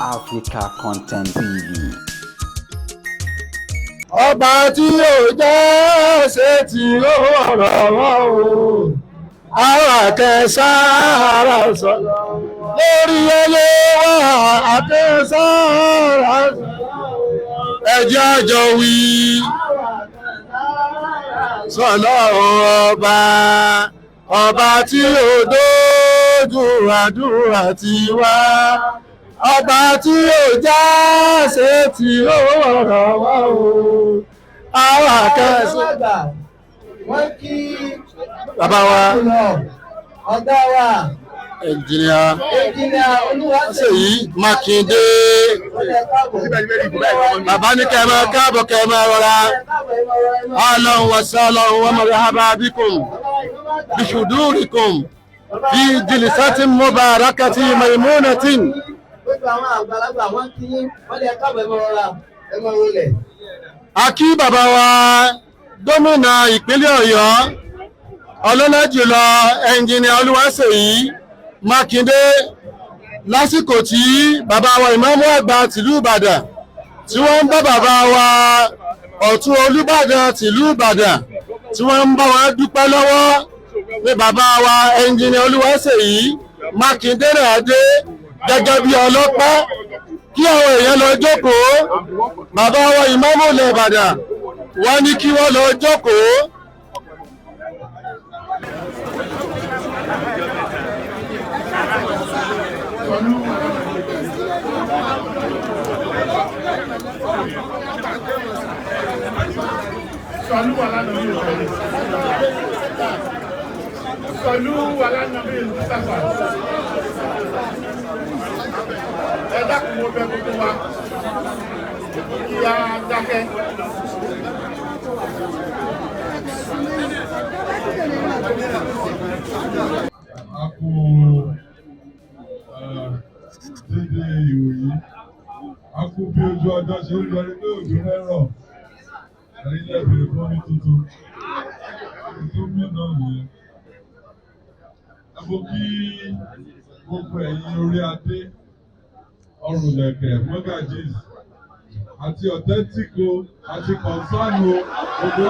Africa Content TV. Ọba tí yóò jẹ́ ṣe tí ó rọ̀ wọ́n o, àwọn akẹ́sára sọ lórí ẹyẹ wá, akẹ́sára ẹjẹ́ àjọ wí sọlọ́run ọba, ọba tí ó dójú àdúrà ti wá, ọba tí ó já ṣe tí ó rọ̀ wá o, àwọn akẹ́sọ̀. Wọ́n kí Bàbá wa, ọ̀gá wa, Ẹnjìnìà Ẹnjìnìà Ṣèyí Mákindé. Bàbá ní kẹ́ ẹ máa káàbọ̀, kẹ́ ẹ máa rọra. Ahlan wa sahlan wa marhaban bikum bihudurikum fi jilisatin mubarakatin maimunatin. Gbogbo àwọn àgbàlagbà, wọ́n kí yín, wọ́n lè káàbọ̀, ẹ máa rọra, ẹ máa rọlẹ̀. A kí bàbá wa, gómìnà ìpínlẹ̀ Ọ̀yọ́, ọlọ́lá jùlọ, Ẹnjìnìà Olúwaṣèyí Mákindé, lásìkò tí bàbá wa, ìmáàmù àgbà tìlú Ìbàdàn, tí wọ́n ń bá bàbá wa, ọ̀tún Olúbàdàn tìlú Ìbàdàn, tí wọ́n ń bá wa dúpẹ́ lọ́wọ́, ní bàbá wa, Ẹnjìnìà Olúwaṣèyí Mákindé náà dé gẹ́gẹ́ bí ọlọ́pẹ́. Kí àwọn èèyàn lọ jókòó. Bàbá wa, ìmáàmù ilẹ̀ Ìbàdàn, wọ́n ní kí wọ́n lọ jókòó. صلوا على النبي الكريم. صلوا على النبي المصطفى. Ẹ dákun, mo bẹ̀ gbogbo wa kí a dákẹ́. A kú dédé ìwòyí, a kú bí ojú ọjọ́ ṣe ń yọrí pé òjò fẹ́ rọ̀. Ẹ̀yin lè bèrè fún omi tuntun tuntun mí náà nìyẹn. Ẹ bó kí gbogbo ẹ̀yin orí adé, ọrùn lẹ̀kẹ̀, mọ́gàjíz àti authentic o àti concern o, gbogbo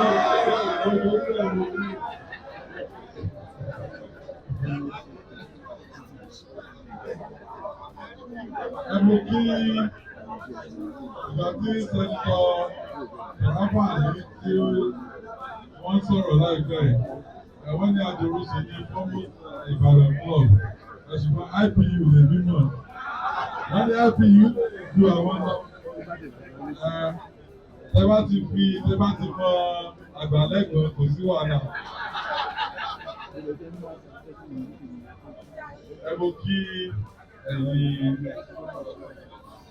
gbogbo gbogbo. Ẹ mú kí ìgbà tí Senator Sàráfà ní tí wọ́n sọ̀rọ̀ láìpẹ́ yìí, ẹ̀wọ́n ní Adòrúsì ní foremost Ìbàdàn club, ẹ̀ṣùgbọ́n IPU lè mímọ̀. Wọ́n ní IPU lè ju àwọn lọ. Ẹ bá ti fi ẹ bá ti mọ àgbàlẹ́gbọ̀n, kò sí wàhálà. Ẹ mú kí ẹ̀yin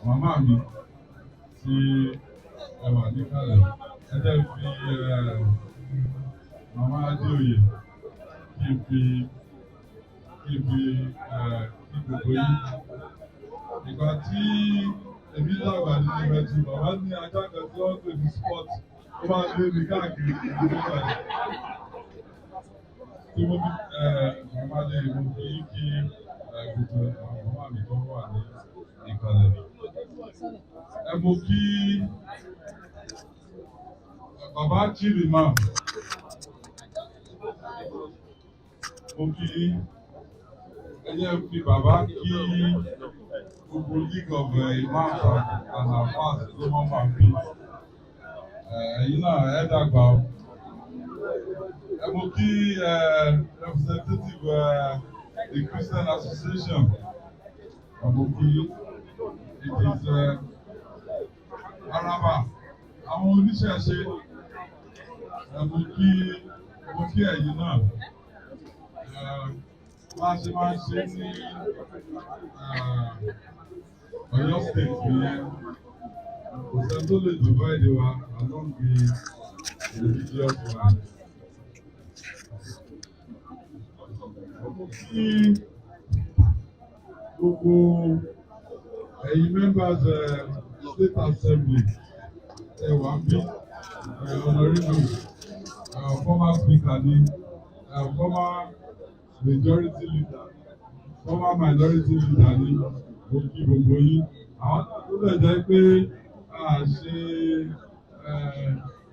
màmá mi tí ẹ wà níkàlẹ̀. Ẹ jẹ́ fi màmá Adéoyè kí n fi kí gbogbo yín. Ìgbà tí èmi dàgbà ní ìrẹsì, bàbá ní ajá kan tí wọ́n pè ní Sport, ó máa ń lé mi káàkiri nígbà yẹn. Tí mo fi màmá Adéoyè, mo fi yín kí gbogbo àwọn màmá mi tó wà ní ìkàlẹ̀. Ẹ mú kí bàbá Chief Imam, mo kí yín. Ẹ jẹ́ fi bàbá kí gbogbo League of Imams and Alfas tó wọ́n máa fi. Ẹ̀yin náà ẹ dàgbà o. Ẹ mú kí representative the Christian Association, ẹ mú kí it is Araba, àwọn oníṣẹ̀ṣe, ẹ mú kí, mo kí ẹ̀yin náà. Bá a ṣe máa ń ṣe ní Ọ̀yọ́ State nìyẹn. Kò sẹ́ni tó lè divide wa along the religious line. Mo kí gbogbo ẹ̀yin members State Assembly ẹ wà ń bí, honourable, former speaker ni, former majority leader, former minority leader ni, mo kí gbogbo yín. Àwọn náà tó lè jẹ́ pé a ṣe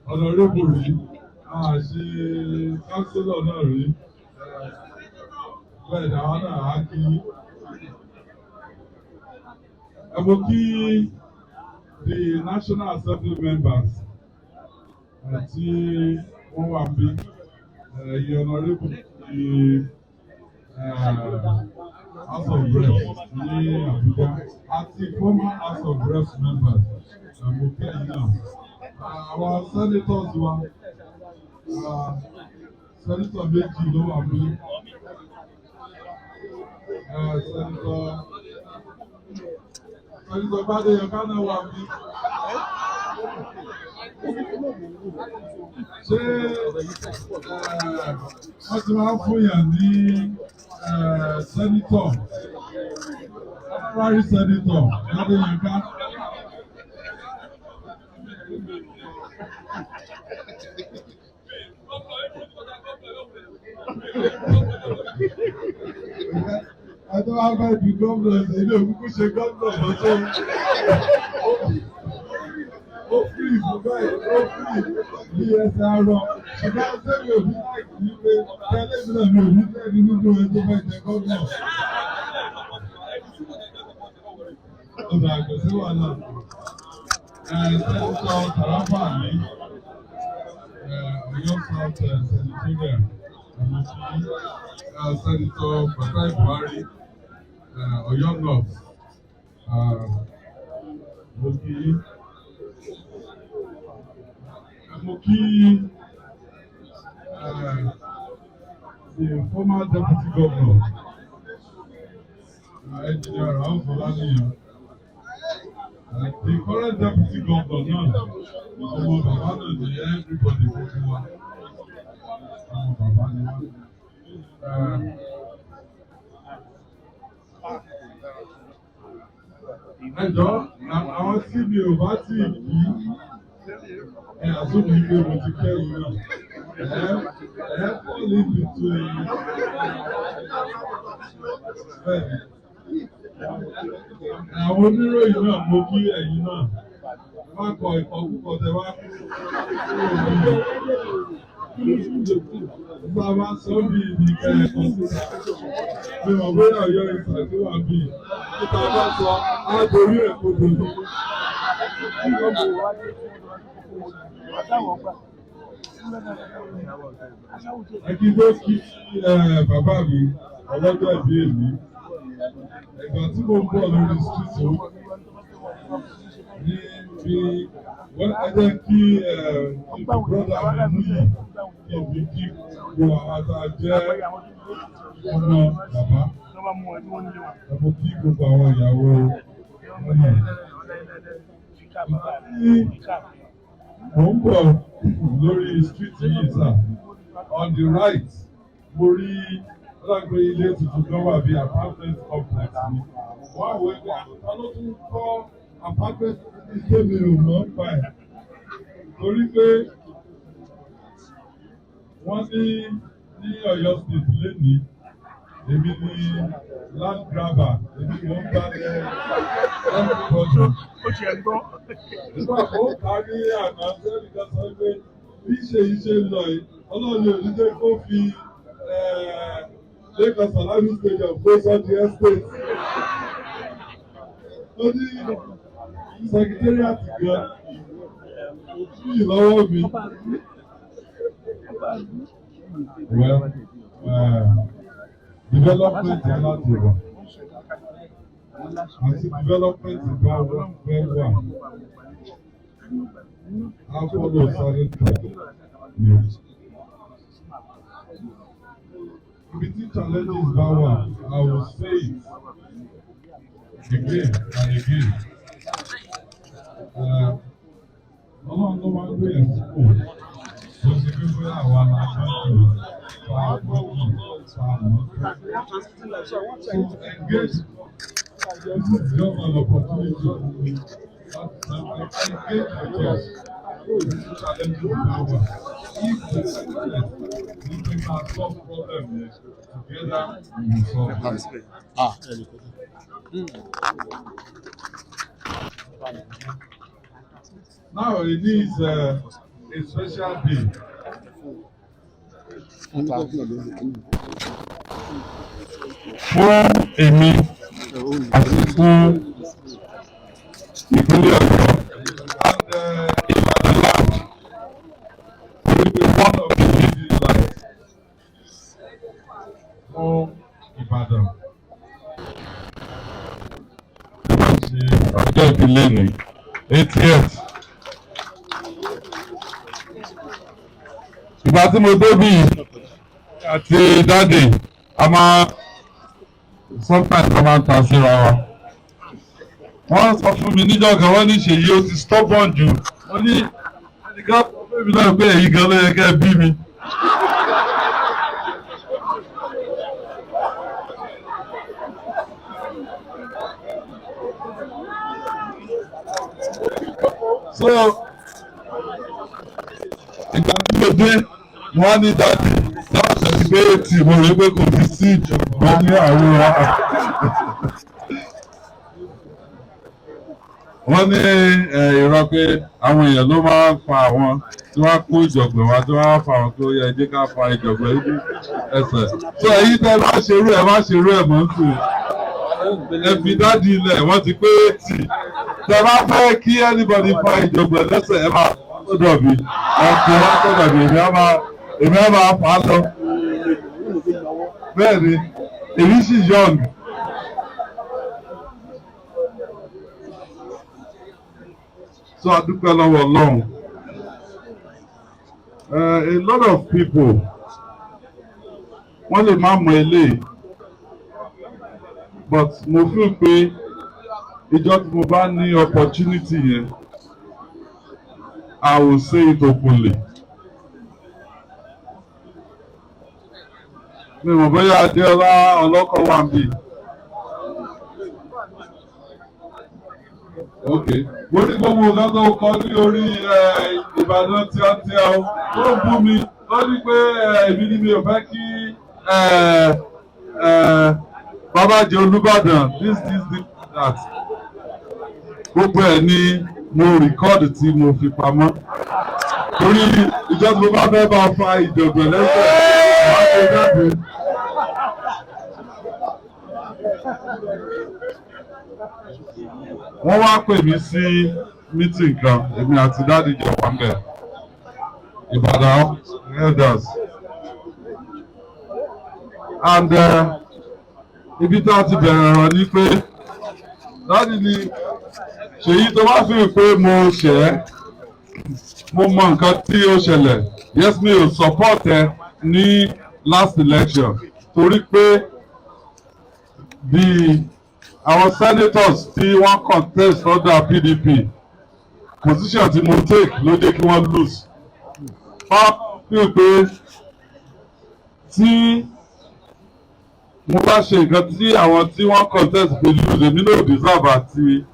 honourable rí, a ṣe councillor náà rí, bẹ́ẹ̀ ni àwọn náà á kí. Ẹ mo kí the National Assembly members àti wọ́n wà bí ẹ̀yẹ honourable ti House of Reps ní Abuja àti former House of Reps members, mo kí ẹ̀yin náà. Àwọn senators wa, senator méjì ló wà bí. Senator Gbádéyẹká náà wà bí. Ṣé wọ́n ti máa ń fún yàn ní senator, honorary senator Gbádéyẹká? Ẹjọ́ wá fẹ́ di gómìnà ṣe ilé òkúkú ṣe gómìnà lọ́jọ́ ó fún ìfún báyìí, ó fún bí ẹsẹ̀ arọ, ṣùgbọ́n sẹ́mi ò ní láìkí ní pé tẹ́lẹ̀ mi náà mi ò ní fẹ́ ní nínú ẹ tó fẹ́ jẹ gómìnà. Ọ̀dà kò sí wàhálà. Senator Sàráfà ní Ọ̀yọ́ South Senatorial, àmọ́ Senator Fatai Buhari, Ọ̀yọ́ North, mo kí mo kí the former deputy governor, Engineer Rauf Olaniyan, the current deputy governor náà, ọmọ bàbá náà ní everybody, gbogbo wa ọmọ bàbá ni wọ́n. Ẹ jọ̀ọ́, àwọn tí mi ò bá tí ì kí ẹ, àsopọ̀ ìgbé mo ti kẹ́yìn náà. Ẹ fall in between. Bẹ́ẹ̀ni. Àwọn oníròyìn náà, mo kí ẹ̀yin náà. Ẹ má kọ ìkọkúkọ tẹ wá kúrò níbi. Nígbà máa sọ bí ní kẹ́ẹ̀kan síta. Mi mọ̀ bóyá Ọ̀yọ́ ìsà tí wà bí. Níta bá sọ, á dorí ẹ̀ kodò ní. Ẹ kí tó kí bàbá mi ọlọ́jọ́ ìbí èmi. Ìgbà tí mo ń bọ̀ lórí street o, ní bí wọ́n ẹ jẹ́ kí kí brother mi mú yìí kí n fi kí gbogbo àwọn tá a jẹ́ ọmọ bàbá. Ẹ mo kí gbogbo àwọn ìyàwó wọn náà. Ìgbà tí mò ń bọ̀ lórí street yìí sà, on the right, mo rí ọlọ́gbẹ́ ilé tuntun kan wà bí apartment complex ni. Wọ́n á wọ ẹgbẹ́ àwọn ló tún kọ́ apartment ilé, mi ò mọ̀ ń pa ẹ̀. Torí pé wọ́n ní ní Ọ̀yọ́ State lénìí, èmi ni land grabber, èmi mò ń gbalẹ̀ everybody. Nígbà tó kà á ní àná, sẹ́ni kan sọ pé bí ṣe yìí ṣe ń lọ yìí, Ọlọ́run ò ní jẹ́ kó fi Lagos Salami Stadium kó sọ di estate. Ó ní secretariat gan òfin ìlọ́wọ́ mi. Well, development yẹn láti wà àti development bá wọ́n fẹ́ wà á follow certain track. Yes. Ibi tí challenges bá wà, I will say it again and again. Ọlọ́run ló máa ń gbé yẹn sípò. Kò sí pé bóyá àwa la gbọ́n jù, ta gbọ́n jù, ta mọ̀. So engage. This is just an opportunity for me láti engage with us. This challenges bá wà. If the success ní pé máa solve problem yẹn, together we will solve it. Now it is a special day. Fún èmi àti fún ìpínlẹ̀ Ọ̀yọ́ and Ìbàdàn land, will be one of the leading lights fún Ìbàdàn. Ṣe ọjọ́ ìbílẹ̀ ní 80th. Ìgbà tí mo débì àti daddy, a máa sometimes a máa ń ta síra wa. Wọ́n sọ fún mi níjọ́ kan, wọ́n ní Ṣèyí ó ti stubborn jù. Wọ́n ní ẹnìkan sọ fún mi náà pé èyí gan ló yẹ kẹ́ ẹ bí mi. So ìgbà tí mo dé, wọ́n á ní daddy láti ṣe pé tí mo rí pé kò fi sí ìjọba ní àwòrán. Wọ́n ní irọ́ pé àwọn èèyàn ló máa ń fa àwọn tí wọ́n á kó ìjọ̀gbọ̀n wá, tí wọ́n á fa àwọn tó yẹ jẹ́ ká fa ìjọ̀gbọ̀n yìí ẹsẹ̀. So èyí tẹ́ bá ṣerú ẹ̀, má ṣerú ẹ̀ mọ́ sí i. Ẹ fi daddy ilẹ̀, wọ́n ti pé 80. Tẹ́ bá fẹ́ kí anybody fa ìjọ̀gbọ̀n lẹ́sẹ̀, ẹ máa sọ́dọ̀ mi. Ẹ fi wá sọ́dọ̀ mi, èmi á máa fà á lọ. Bẹ́ẹ̀ ni, èmi sì young. So a dúpẹ́ lọ́wọ́ Ọlọ́run. A lot of people, wọ́n lè má mọ eléyìí, but mo feel pé ìjọ́ tí mo bá ní opportunity yẹn, I will say it openly. Mi mọ̀ bóyá Adéọlá ọlọ́kọ̀ wà níbí. Ok, mo ní gbogbo nǹkan tó kọ ní orí Ìbàdàn tíátíá o tó ń bú mi, tó ní pé èmi ni mi ò fẹ́ kí bàbá jẹ Olúbàdàn, this, this, this, that. Gbogbo ẹ̀ ni mo record tí mo fi pamọ́ torí ìjọ́ tí mo bá fẹ́ bá fa ìjọ̀gbọ̀n lẹ́sẹ̀, máa ṣe jáde. Wọ́n wá pè mí sí meeting kan, èmi àti daddy jọ wà ńbẹ̀, Ìbàdàn elders, and ibi tá a ti bẹ̀rẹ̀ ọ̀rọ̀ ni pé daddy ni, "Ṣèyí, tó bá fi pé mo ṣẹ̀ ẹ́, mo mọ nǹkan tí ó ṣẹlẹ̀. Yes, mi ò support ẹ ní last election torí pé the àwọn senators tí wọ́n contest under PDP, position tí mo take ló jẹ́ kí wọ́n lose. Wọ́n fi pé tí mo bá ṣe nǹkan tí àwọn tí wọ́n contest fi lose, èmi náà deserve àti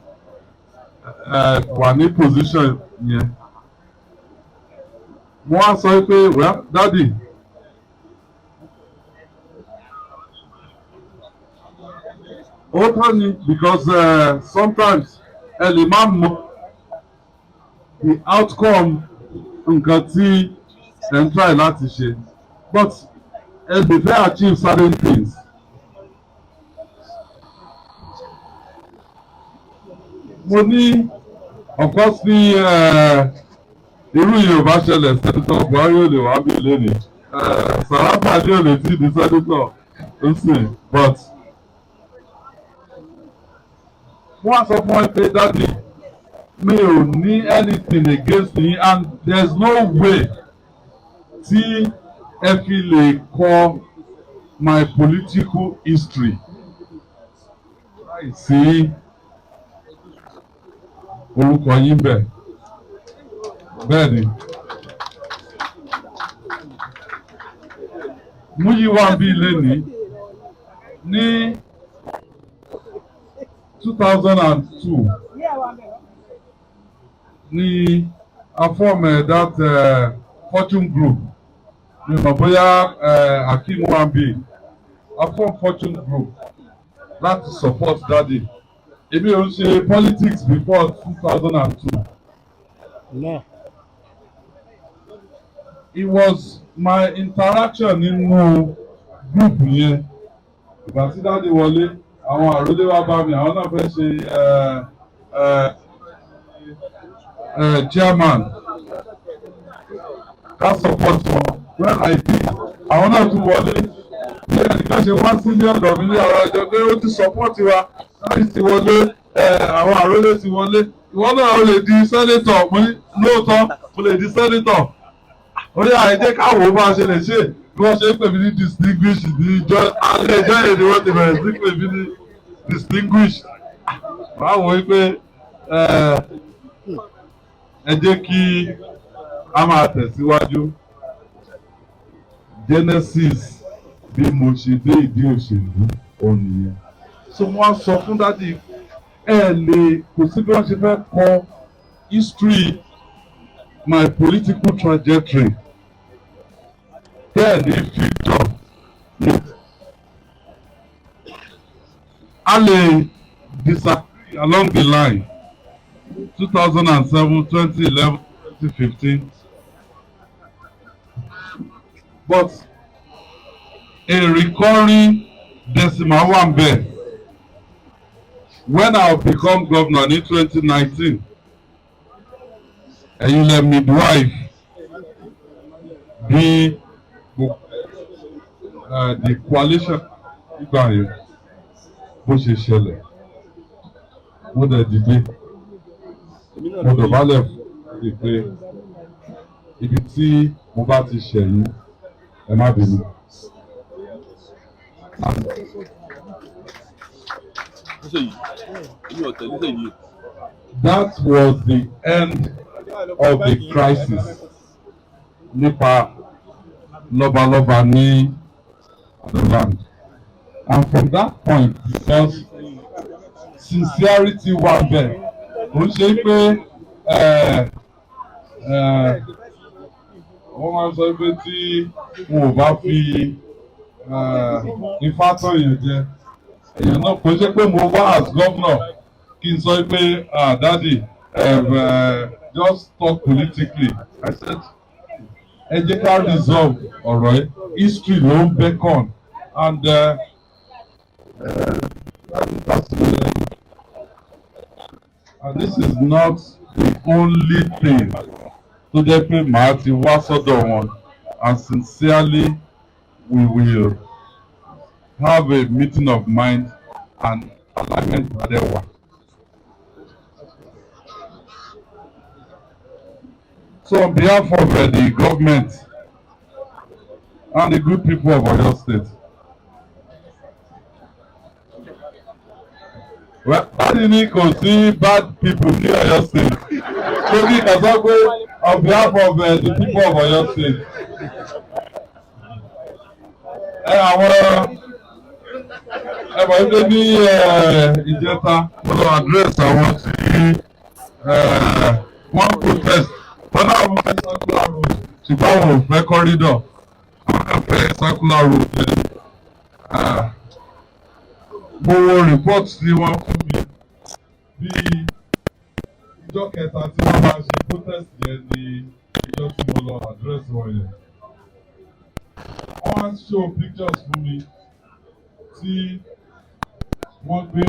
wà ní position yẹn." Mo wá sọ pé, "Well, daddy, ó tọ́ ni, because sometimes ẹ lè má mọ the outcome nǹkan tí ẹ ń try láti ṣe, but ẹ lè fẹ́ achieve certain things." Mo ní, of course, ní irú yìí ò bá ṣẹlẹ̀, Senator Buhari ò lè wá bí lónìí, Sàràfà ní ò lè tí di senator ó sì, but wọ́n á sọ fún wọn pé, "Daddy, mi ò ní anything against yín, and there is no way tí ẹ fi lè kọ my political history láìsí orúkọ yín bẹ̀." Bẹ́ẹ̀ ni Múyìwá bí lẹ́ni ní 2002 ní a form that Fortune Group. Mi mọ̀ bóyá Akeem Wambi. A form Fortune Group láti support daddy. Èmi ò ń ṣe politics before 2002. It was my interaction nínú group yẹn. Ìgbà tí daddy wọlé, àwọn àròlé wa bá mi, àwọn náà fẹ́ ṣe chairman, ká support wọn. When I did, àwọn náà tún wọlé. Bí ẹnìkan ṣe wá sílé ọ̀dọ̀ mi ní ọ̀rọ̀ ọjọ́ pé ó ti support wa, láti ti wọlé, àwọn àròlé ti wọlé, ìwọ náà ó lè di senator. Mo ní lóòótọ́, mo lè di senator. Orí àìjẹ́ káwọ́ bá a ṣe lè ṣe. Bí wọ́n ṣe ń pè mí ní distinguished ní ìjọ alẹ́ ìjọ yẹn ni wọ́n ti bẹ̀rẹ̀ sí pè mí ní distinguished. Báwo wípé ẹ jẹ́ kí a máa tẹ̀síwájú. Genesis bí mo ṣe dé ìdí òṣèlú òun nìyẹn. So mo wá sọ fún daddy, ẹ lè kò sí bí wọ́n ṣe fẹ́ kọ history my political trajectory bẹ́ẹ̀ ní future. A lè disagree along the line, 2007, 2011, 2015, but a recurring decimal wà ńbẹ̀. When I become governor ní 2019, ẹ̀yin lẹ midwife bí the coalition nígbà yẹn bó ṣe ṣẹlẹ̀. Mo dẹ̀ dìde, mo dọ̀bálẹ̀ fún un pé ibi tí mo bá ti ṣẹ̀yìn, ẹ má bínú. Nísìnyí èmi ò tẹ̀lé nísìnyí. That was the end of the crisis nípa lọ́balọ́ba ní the land. And from that point, because sincerity wà bẹ́ẹ̀, kò ń ṣe pé wọ́n máa ń sọ pé tí wọn ò bá fi ifá tàn yẹn jẹ èèyàn náà, kò ń ṣe pé mo wá as governor kí n sọ pé, "Ah, daddy, just talk politically." I said, ẹ jẹ́ ká resolve ọ̀rọ̀ yìí. History ló ń beckon and this is not the only thing tó jẹ́ pé màá ti wá sọ́dọ̀ wọn, and sincerely we will have a meeting of mind and alignment adewa. So on behalf of the government and the good people of Oyo State, well, daddy ní kò sí bad people ní Oyo State. Lórí ìkàsọ́ pé on behalf of the people of Oyo State, ẹ àwọn ẹ mọ̀ wípé ní ìjẹta, mo lọ address àwọn tí wọ́n protest. Wọ́n náà wọ́n fẹ́ circular road, ṣùgbọ́n àwọn ò fẹ́ corridor, wọ́n kàn fẹ́ circular road. Mo wo report tí wọ́n fún mi, bí ìjọ kẹta tí wọ́n máa ṣe protest yẹn ní ìjọ tí mo lọ address wọn yẹn. Wọ́n á show pictures fún mi tí wọ́n gbé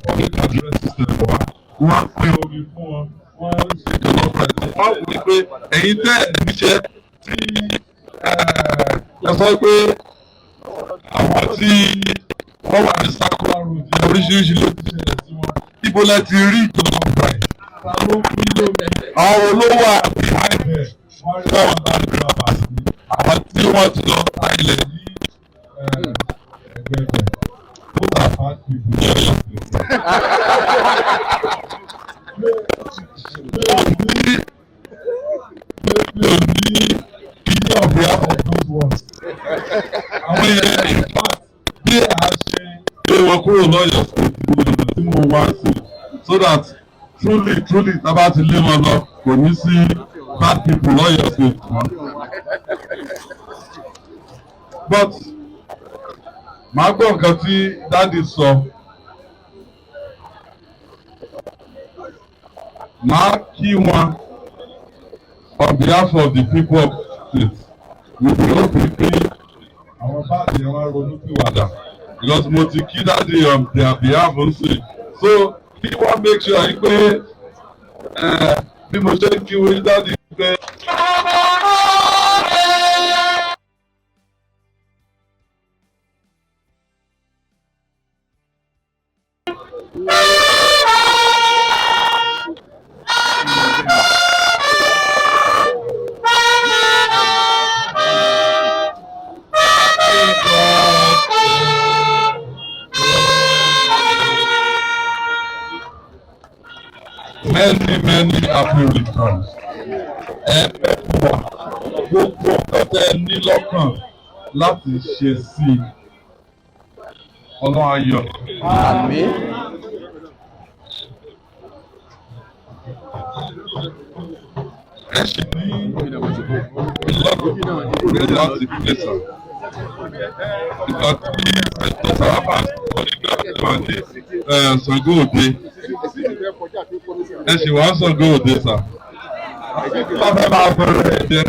public address system wá, wọ́n pín omi fún wọn, wọ́n ṣe ìjọba. Wọ́n wò ó pé ẹ̀yin tẹ́ ẹ̀ níṣẹ́ tí ẹ sọ pé àwọn tí wọ́n wà ní circular road yẹn, oríṣiríṣi ló ti ṣẹlẹ̀ sí wọn. Ibo lẹ ti rí ìjọba báyìí? Ta ló pín lómi? Àwọn wo ló wà behind ẹ̀? Wọ́n rí àwọn land grabbers ní àwọn tí wọ́n ti lọ ta ilẹ̀ ní ẹgbẹ́ bẹ̀. Those are bad people ní Ọ̀yọ́ State. Mi ò ní ilé on behalf of those ones. Àwọn yẹn, in fact, bí a ṣe lé wọn kúrò lọ́yọ̀ọ́ State ní ọ̀nà tí mo wá sí, so that truly truly, tá a bá ti lé wọn lọ, kò ní sí bad people lọ́yọ̀ọ́ State mọ́. But màá gbọ́ nǹkan tí daddy sọ. Màá kí wọn on behalf of the people of the state with the hope pé àwọn báàgì yẹn wá ronú pìwàdà, because mo ti kí daddy on their behalf ń sìn, so kí wọ́n make sure yìí pé bí mo ṣe ń kí wọ́n daddy pé. Many, many happy returns. Ẹ pẹ́ fún wa. Gbogbo nǹkan tẹ́ ẹ ní lọ́kàn láti ṣe sí i, Ọlọ́run ayọ̀. Àmín. Ẹ ṣì ní ìlọ́kùnrin láti pèsè. Ìgbà tí ẹ̀tọ́ sàráfà sọ nígbà tí wà ní Ṣàngó Òde. Ẹ ṣì wá Ṣàngó Òde sà. Wọ́n fẹ́ máa fẹ́rẹ̀ ẹ̀ jẹ́.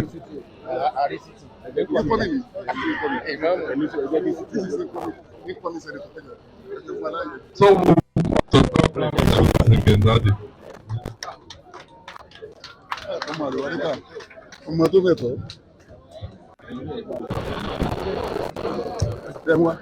So we want to come again, Daddy. Ọmọ àlùbáríkà, ọmọ tó mẹ̀tọ́. Ẹ wá.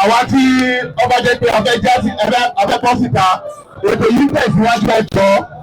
Àwa tí ọba jẹ́ pé a fẹ́ já sí, a fẹ́ bọ́ síta, ètò yìí ń tẹ̀síwájú, ẹ jọ̀ọ́.